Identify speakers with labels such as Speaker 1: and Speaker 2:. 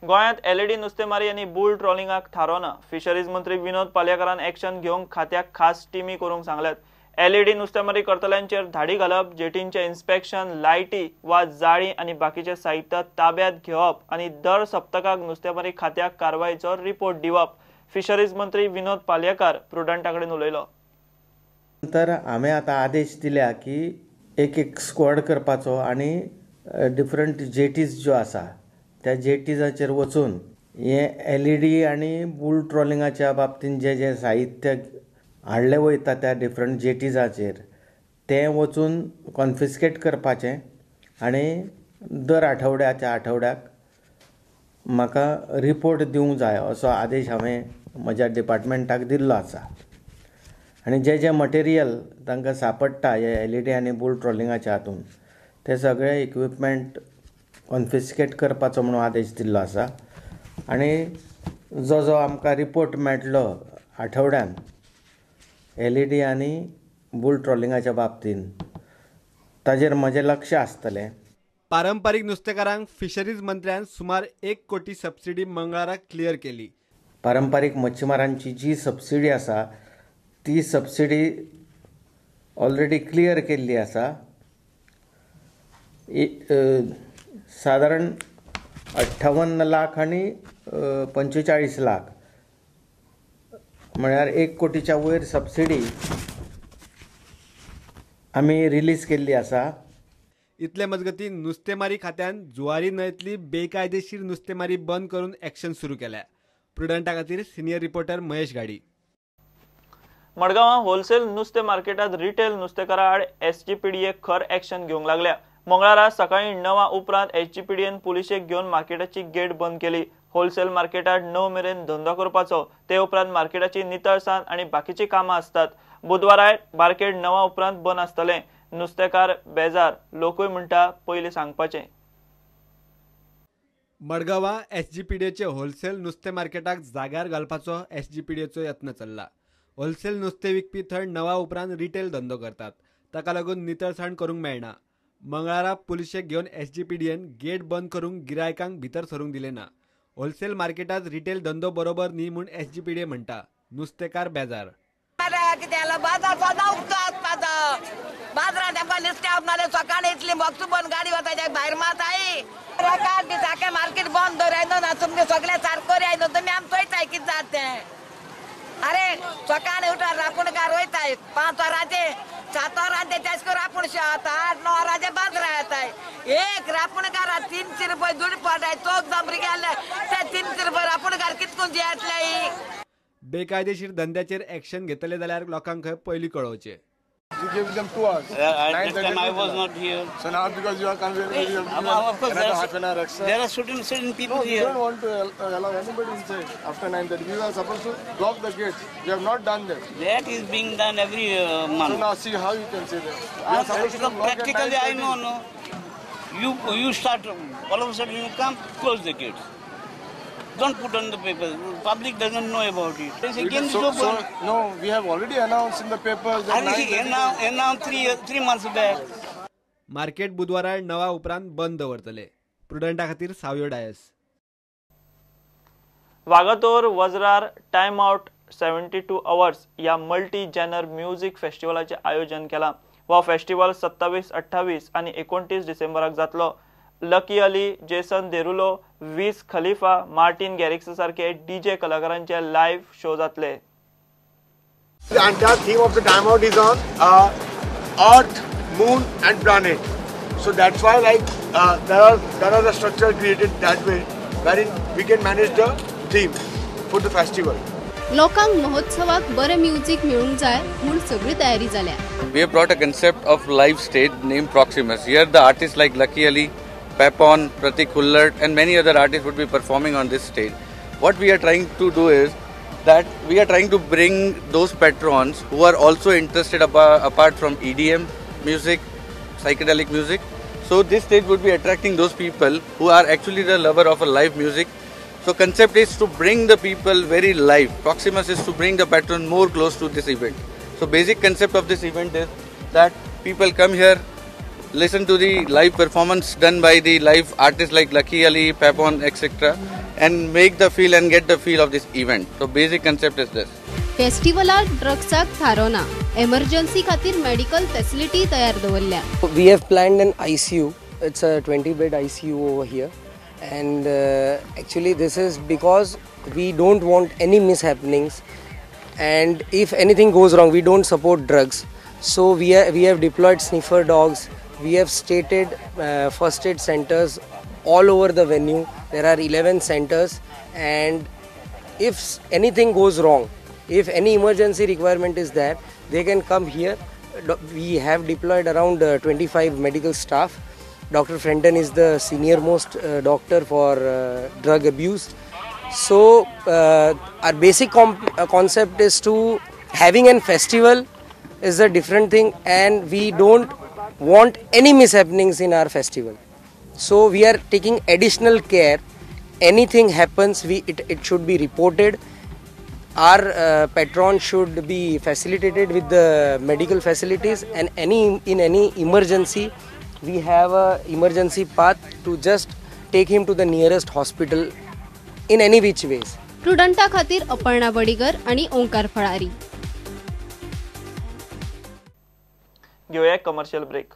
Speaker 1: गोंयांत एलईडी नुस्तेमारी आनी बुल ट्रॉलिंगाक थारो ना. फिशरीज मंत्री विनोद पालयेकारान एक्शन घेवंक खात्याक खास टिमी करूंक सांगल्यात. एलईडी नुस्तेमारी करतल्यांचेर धाडी घालप, जेटींचें इन्स्पेक्शन, लायटी वा जाळी आनी बाकीचें साहित्य ताब्यात घेवप आनी दर सप्तकाक नुस्तेमारी खात्याक कारवायेचो रिपोर्ट दिवप. फिशरीज मंत्री विनोद पालयेकार प्रुडंटा कडेन उलयलो.
Speaker 2: तर हांवें आतां आदेश दिल्या की एक एक स्क्वॉड करपाचो आनी डिफरंट जेटीज ज्यो आसा त्या जेटीजाचेर वचून हे एलईडी आनी बुल ट्रॉलिंगाच्या बाबतींत जे जे साहित्य हाडलें वयता त्या डिफरंट जेटीजाचेर तें वचून कॉन्फिस्केट करपाचें आनी दर आठवड्याच्या आठवड्याक म्हाका रिपोर्ट दिवंक जाय असो आदेश हांवें म्हज्या डिपार्टमेंटाक दिल्लो आसा. आनी जे जे मटेरियल तांकां सांपडटा हे एलईडी आनी बुल ट्रॉलिंगाच्या हातून ते सगळे इक्विपमेंट कॉन्फिस्केट करपाचो म्हणून आदेश दिल्लो आसा. आनी जो जो आमकां रिपोर्ट मेळटलो आठवड्यान एलईडी आनी बुल ट्रॉलिंगाच्या बाबतींत ताजेर म्हजें लक्ष आसतलें.
Speaker 3: पारंपरीक नुस्तेकारांक फिशरीज मंत्र्यान सुमार 1 कोटी सबसिडी मंगळारा क्लियर केली.
Speaker 2: पारंपरीक मच्छीमारांची जी सबसिडी आसा ती सबसिडी ऑलरेडी क्लियर केल्ली आसा. सादारण 58 लाख आनी 45 लाख म्हळ्यार 1 कोटीच्या वयर सबसिडी आमी रिलीज केल्ली आसा.
Speaker 3: इतले मजगती नुस्तेमारी खात्यान जुवारी न्हंयतली बेकायदेशीर नुस्तेमारी बंद करून एक्शन सुरू केल्या. प्रुडंटा खातीर सिनियर रिपोर्टर महेश गाडी.
Speaker 1: मडगांवां होलसेल नुस्तें मार्केटांत रिटेल नुस्तेकारां आड एसजीपीडीए खर एक्शन घेवंक लागल्या. मंगळारा सकाळीं 9 उपरांत एसजीपीडीएन पुलिशेक घेवन मार्केटाची गेट बंद केली. होलसेल मार्केटात 9 मेरेन धंदो करपाचो, ते उपरांत मार्केटाची नितळसाण आनी बाकीची कामां आसतात. बुधवाराय मार्केट 9 उपरांत बंद आसतलें. नुस्तेकार बेजार, लोकूय म्हणटा पयलीं सांगपाचें.
Speaker 3: मडगांवां एसजीपीडीएचे होलसेल नुस्तें मार्केटाक जाग्यार घालपाचो एसजीपीडीएचो यत्न चल्ला. होलसेल नुस्तें विकपी थंय 9 उपरांत रिटेल धंदो करतात, ताका लागून नितळसाण करूंक मेळना. मंगळारा पुलिशेक घेवन एसजीपीडीएन गेट बंद करूंक गिरायकांक भितर सरूंक दिलें ना. होलसेल मार्केटात रिटेल धंदो बरोबर न्ही म्हूण एसजीपीडीए म्हणटा. नुस्तेकार बेजार.
Speaker 4: बाजारांत आमकां नुस्तें आपणाले सकाळी इतली बॉक्स बंद गाडी वता भायर मात आई दिसाके मार्केट बंद दवराय ना तुमगे सगळे सारको आयलो तुमी आम चोयताय कितें जाता तें. अरे सकाळी उठा रांपणकार वयताय 5 वरांचेर 7 वरांचेर तेश करून रांपण शेवता 8-9 वरांचेर बाजारां येताय. एक रांपणकारा 300 रुपये दुड पडटाय, चौग जांबरी गेले ते 300 रुपये रांपणकार कितकून जियेतले.
Speaker 3: बेकायदेशीर धंद्याचेर एक्शन घेतले जाल्यार लोकांक पयलीं कळोवचें.
Speaker 5: You gave them 2 hours.
Speaker 6: At that time I was not here.
Speaker 5: So now because you are coming,
Speaker 6: of course
Speaker 5: another half an hour extra.
Speaker 6: There are certain people
Speaker 5: no,
Speaker 6: here.
Speaker 5: We don't want to allow anybody inside after 9:30. We are supposed to block the gates. We have not done that.
Speaker 6: That is being done every month.
Speaker 5: So now see how you can say that. We are supposed to block
Speaker 6: practically I know, no. You start all of a sudden you come, close the gates. Don't put on the paper. Public doesn't know about it. Again,
Speaker 5: so, no, we have already announced in the papers.
Speaker 6: Announced 3 months back.
Speaker 3: Market बुधवारा 9 उपरांत बंद दवरतले. प्रुडंटा खातीर सावयो डायस.
Speaker 1: वागातोर वज्रार time out 72 hours ह्या मल्टी जॅनर म्युझिक फेस्टिवलाचें आयोजन केलां. हो फेस्टिवल 27, 28 आनी 29 डिसेंबराक जातलो. Lucky Ali, Jason Derulo, Wiz Khalifa, Martin Garrix सारखे डीजे कलाकारांचे लायव्ह शो जातले.
Speaker 5: The entire theme of the time out is on earth, moon and planet. So that's why like there are the structure created that way wherein we can manage the theme for the festival.
Speaker 7: लोकांक महोत्सवाक बरें music मेळूंक जाय म्हूण सगळी तयारी जाल्या.
Speaker 8: We have brought a concept of live stage named Proximus. Here the artists like Lucky Ali, Papon, Pratik Hullert and many other artists would be performing on this stage. What we are trying to do is that we are trying to bring those patrons who are also interested apart from EDM music, psychedelic music. So this stage would be attracting those people who are actually the lover of a live music. So concept is to bring the people very live. Proximus is to bring the patron more close to this event. So basic concept of this event is that people come here, listen to the live performance done by the live artists like Lucky Ali, Papon, etc. and make the feel and get the feel of this event. So basic concept is this.
Speaker 7: फेस्टिवलाक ड्रग्साक थारो ना, emergency खातीर medical facility तयार दवरल्या.
Speaker 9: We have planned an ICU. It's a 20-bed ICU over here, and actually this is because we don't want any mishappenings, and if anything goes wrong, we don't support drugs. So we have deployed sniffer dogs. We have stated first aid centers all over the venue. There are 11 centers, and if anything goes wrong, if any emergency requirement is there, they can come here. We have deployed around 25 medical staff. Dr. Fenton is the senior most doctor for drug abuse. So our basic concept is to having a festival is a different thing, and we don't want any mishappenings in our festival. So we are taking additional care. Anything happens, it should be reported. Our patron should be facilitated with the medical facilities, and in any emergency, we have a emergency path to just take him to the nearest hospital in any which ways.
Speaker 7: प्रुडंटा खातीर अपर्णा बडीगर आणि ओंकार फळारी.
Speaker 1: घेऊया commercial break.